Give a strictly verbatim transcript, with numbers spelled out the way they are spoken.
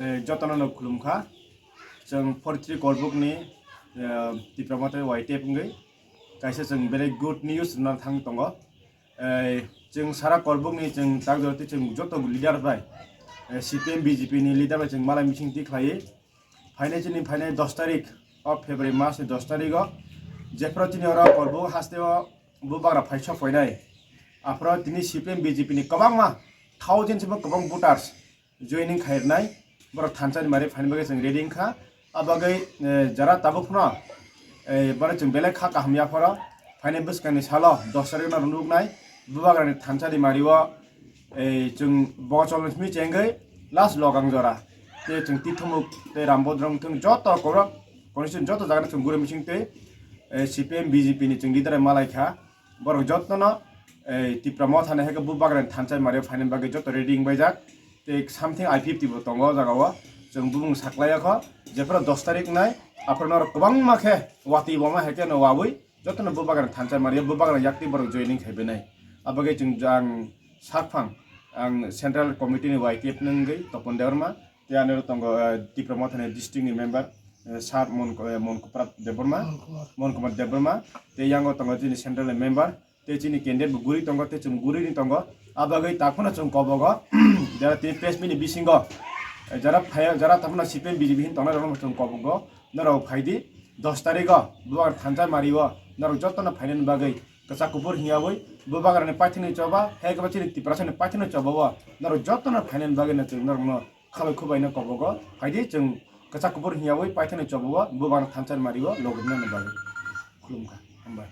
Eh, jotono no khulumkha. Chwng forty-three Korbukni, eh, Tipra Motha Y T F wngwi kaisa chwng very good news rwna thang tongo. Eh, chwng sara Korbukni chwng tak jora twi chwng joto leader bai, eh, C P M B J P ni leader bai chwng malai meeting twi khlaiwi phainai chini phainai dos tarik o February mas ni dos tarik o jephru chini oro Korbuk haste o bubagra phaisa phainai. Aphuru tini C P M B J P ni kwbangma thousands bo kwbang voters joining khairnai, borok thansa ni mari phaini bagwi chwng ready wngkha. A bagwi, eh, jara tabuk phano, eh, borok chwng belai kha kaham yapharo phaini bwskangni salo dos tarikno rwnuknai bubagrani thansa ni mario, eh, chwng bochol simi chengwi last logang jora tei chwng tithumuk tei rambodrong thung joto korok constitution joto jagano chwng guri mising tei, eh, C P M B J P ni chwng leader malai kha. Borok jotono, eh, Tipra Motha ni hai khe bubagrani thansa ni mario phaini bagwi joto ready wngbaijak. Tei something I fifty bo tongo o jaga o. Chwng bumung saklai o kho. Jephru dos tarik nai, aphuru norok kwbangma khe watwi boma hai khe no wawi. Jotono bubagrani thansa ni mario bubagrani yakti borok joining khai benai. Abagwi chwng jang sakphang ang Central Committee ni Y T F nungwi Topon Debbarma. Tei ano tongo, eh, Tipra Motha ni district ni member, eh, Sir Mon-, eh, Monkuprat Debbarma. Mon Kumar. Mon Kumar Debbarma. Tei yango tongo chini Central ni member. Tei chini candidate bo guri tongo, tei chwng guri ni tongo. Abagwi takhwno chwng kobogo, jara tini press meet ni bisingo, eh, jara phai, jara takhwno C P M B J P hin tongnai rokno chwng kobogo. Norok phaidi dos tarigo bubagra thansa mario norok jotono phainani bagwi kwchak kuphur hwnyawi bubagrani paithakni choba, hai khe chini Tiprasani paithakni choba o norok jotono phainani bagwi no chwng norokno khabai khubaino kobogo. Phaidi chwng kwchak kuphur hwnyawi paithakni choba o bubagrani thansa mario logi rwnani bagwi. Khulumkha. Hambai.